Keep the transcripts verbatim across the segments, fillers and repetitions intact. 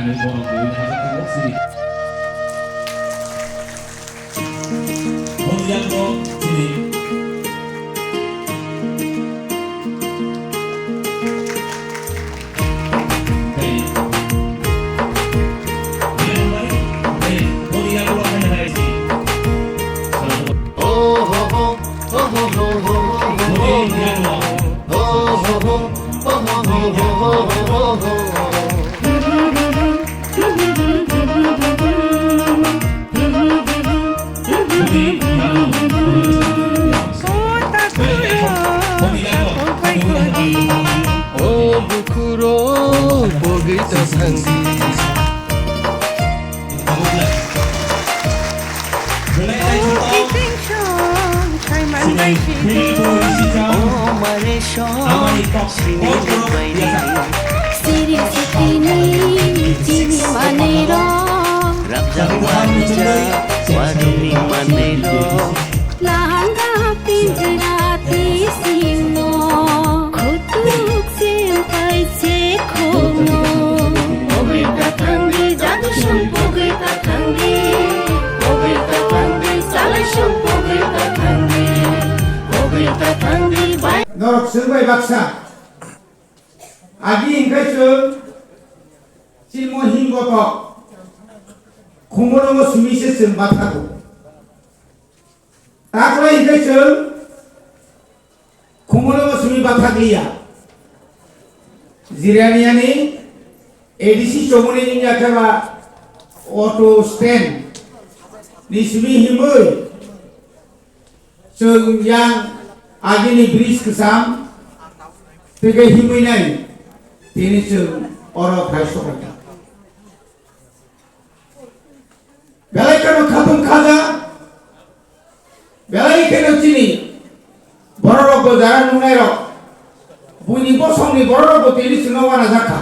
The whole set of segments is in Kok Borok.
O bukhuro bogwi ta thangdi. O mare song sini bai di. Siri sitini chini maniro. Ramjak warja warni maniro. Lahanga pinjra tisino. Khutuk simpai se khono. Pogwi ta thangdi, jadu song pogwi ta thangdi. Pogwi ta thangdi, salai song pogwi ta thangdi. Pogwi ta thangdi, bai. Norok swngbai baksa. Agi hingkai chwng chimo himbotok. Khumulwngo simi se chwng bathago. Takhwlai hingke chwng khumulwngo simi bathakliya. Jiraniani A D C chomoni wngya khe ba auto stand ni simi himwi chwng yang agini bridge kwcham tei khe himwi nai tini chwng oro phai sokha. Belai kheno khatung khaja, belai kheno chini bororok bo jara nungnairok, buini bosongni bororok bo tini chwngno uanajakha.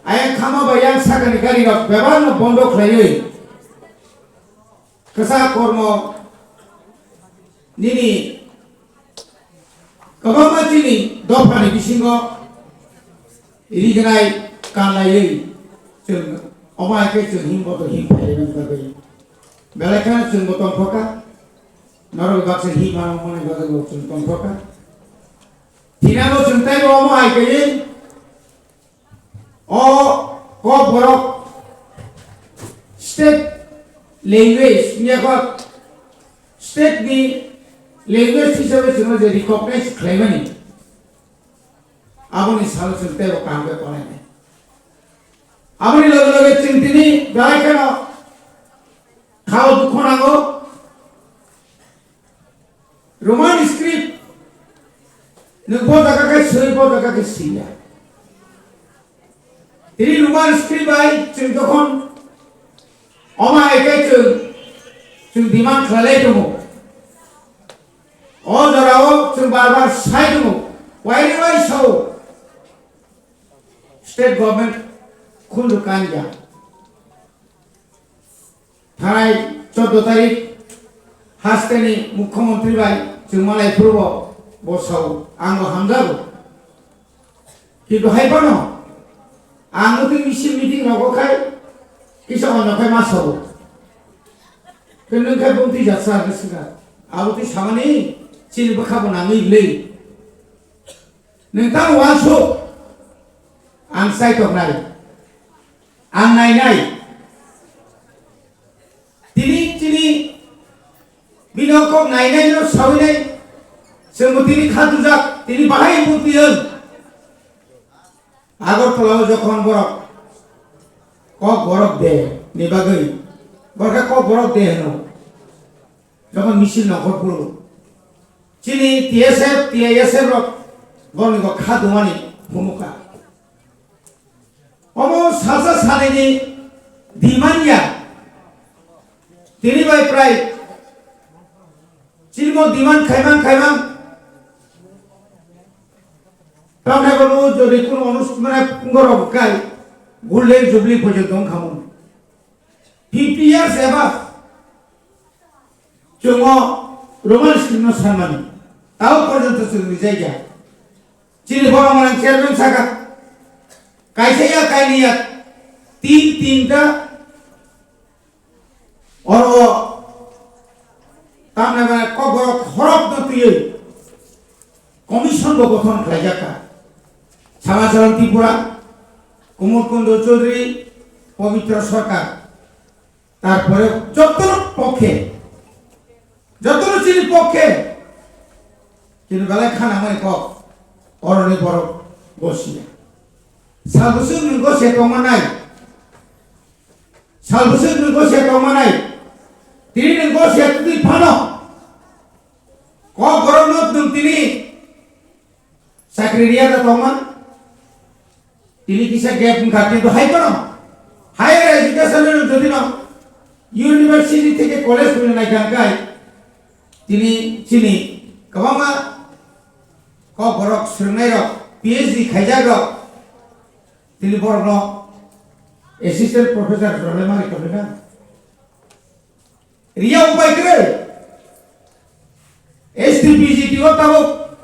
Ayang khama bai yang sakani garirok bebakno bondo khlaiwi kwchak kormo nini Kwbangma chini dophani bisingo rignai kanlaiwi chwng omo hai khe chwng himboto him phairwi bagwi belai kheno chwngbo tongthokha, norok baksa him manmani bagwi bo chwng tongthokha. Thinano chwng teibo omo hai khe O Kokborok state language wngya kho, state ni language hisabe chwngno je recognize khlaimani, aboni salo chwng teibo kaham khe konainai. Aboni loge loge chwng tini belai kheno khao dukho nango. Roman script nwng bo jaga khe swi, bo jaga khe swi ya. Tini Roman script bai chwng jokhon omo hai khe chwng, chwng demand khlailai tongo. O jorao chwng bar bar sai tongo. Waini wai sao? State government khunju kanja. Thanai chordo tarik hasteni mukhyamantri bai chwng malai phuru bo, bo sao, ang bo hamjago. Kintu hai phano ang twi misil meeting rogo khai kisa onno khai ma sao. Kintu khai bumtwi jatsa ang swngkha. Abo twi samani chini bwkha bo nangwi le. Nwng tamo uansuk, ang chaitoknai, ang nainai. Tini chini bini o kok nainai no sawinai, chwngbo tini khatujak, tini bahai bumtwi wng. Agartala o jokhon borok Kokborok de ni bagwi, borok khe Kokborok de hwno. Jokhon misil nongkhor phuru chini T S F, T I S F rok borokni bo kha dumani phunukha. Omo sasa sanini demand ya. Tini bai prai chini bo demand khaimang khaimang. Tamni bo jodi kun onus-, mane phungo rok kai Golden Jubilee porjonto wngkha mun. Fifty years above chwng o Roman script no sanmani, tao porjonto chwng rijai ya. Chini borok mwnang chairman saka, kaisa ya kaini ya tin tinta oro tamna ba kokborok khorok no twiwi commission bo gothon khlaijak kha. Samacharan Tripura, Kumar Kundu Chaudhary, Pabitra Sarkar, tarpore joto pokhe, joto chini pokhe, kini belai khana mani kok, oroni borok gosiya. Salbwswk nwng gosiya tongma nai, salbwswk nwng gosiya tongma nai, tini nwng gosiya twi phano, kok borok no nwng tini chakri riya da tongma. Tini kisa gap wngkha, kintu hai kono higher education no jodi no university theke college hwnwi naikha hwnkhe tini chini kwbangma kok borok swrwngnairok, P H D khaijakrok, tini borokno assistant professor rwlai mani kwrwina. Riya upai kwrwi. S T P G T o tabuk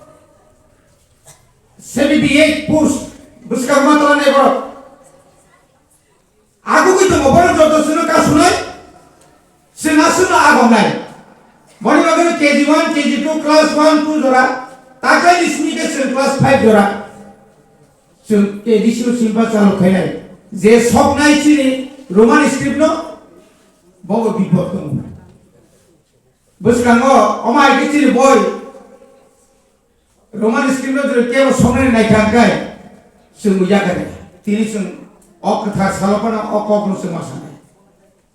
seventy eight post bwskang ma twlanai borok. Agugwi tongo borok joto chwngno kasunai, chwng aswkno agomnai. Boni bagwino K G one, K G two, class one, two jora, taklaini simi khe chwng class five jora. Chwng A D C o simpa chalo khainai. Je soknai chini Roman script no, bobo bipod tongo. Bwskango omo hai khe chini boi Roman script no jodi kebo soknai naikha hwnkhe chwng bo yakari. Tini chwng o kwthar salo phano o kok no chwng ma sanai.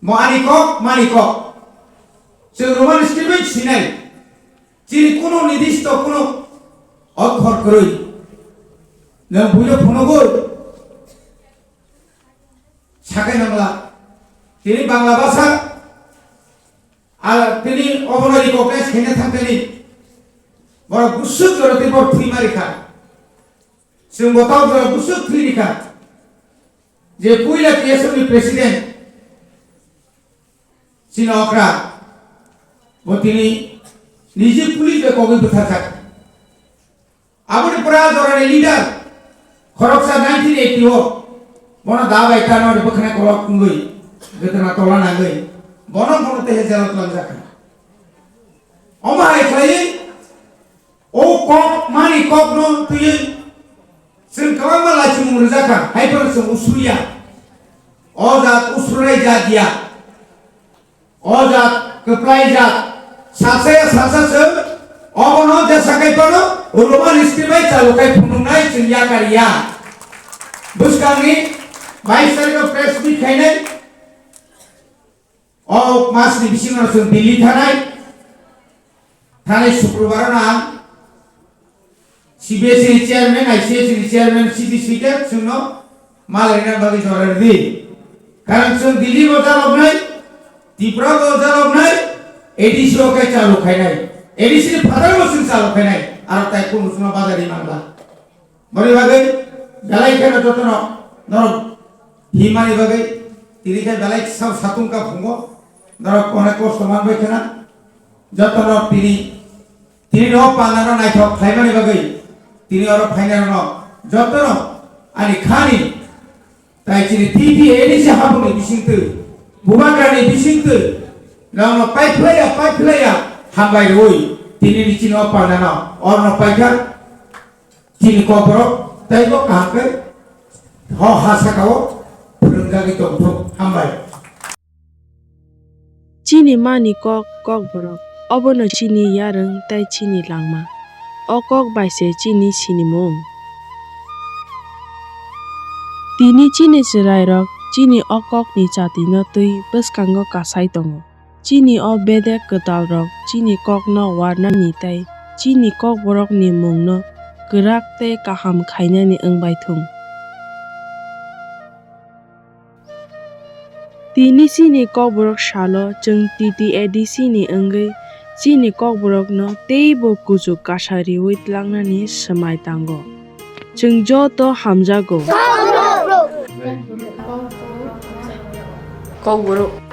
Mo ani kok, mani kok. Chwng Roman script bai sinai. Chini kuno nidisto kuno okhor kwrwi. Nwng buino phunugwi sakai nangla. Tini Bangla bhasha, a, tini obono recognize khaina thangtani. Borok bwswk jora tei borok thwi mari kha. Chwng bo tau jora bwswk thwi rikha. Je puila T S F ni president, chini okra, bo tini niji police bai kogwi bwtharjak. Aboni pura jorani leader, khoroksa nineteen eighty o, bono da bai tano bwkhwnai kolok wngwi, gwdwna tola nangwi, bono bono tehe jela twlangjak kha. Omo hai khlaiwi, o kok mani kokno twiwi chwng kwbangma lachimung rwjak kha, hai phano chwng usruya. O jat usrunai jat ya. O jat kwplai jat. Saksa ya saksa chwng obono jesa kai phano Roman history bai chalo kai phunuknai chwng yakar ya. Bwskangni bais tarikh o press meet khainai. O masni bisingo chwng Delhi thanai, thanai Sukrobar no ang C B S E ni chairman, I C S E ni chairman, C D speaker chwngno malaina bagwi jora rwdi. Karon chwng Delhi bo jaloknai, Tripura bo jaloknai, A D C o khe chalo khainai, A D C ni phataro bo chwng chalo khainai, aro tai kunu chwngno badari mangla. Boni bagwi belai kheno jotono norok himani bagwi tini khe belai sa-, satung ka phungo norok onek kosto manbai khena jotono tini, tini no panano naithok khlaimani bagwi tini oro phainai rokno jotono ani khani tai chini T T A D C habungni bisingtwi, Bubagrani bisingtwi, nokno paiphlaiya, paiphlaiya hambai rwui tini ni chini o panano orno paikha. Chini kokborok teibo kaham khe ho ha sakao phwrwngjagwi tongthok. Hambai. Chini mani kok, kokborok, obono chini yarwng tei chini langma. O kok bai se chini sinimung. Tini chini chwrairok chini o kokni chatino twi bwskango kasai tongo. Chini o bedek kwtalrok chini kokno warnani tei chini kokborokni mungno kwrak tei kaham khainani wng bai thung. Tini chini kokborok salo chwng T T A D C ni wngwi chini kokborokno teibo kuchuk kasa riwi tlangnani swmai tango. Chwng joto hamjago. Kokborok.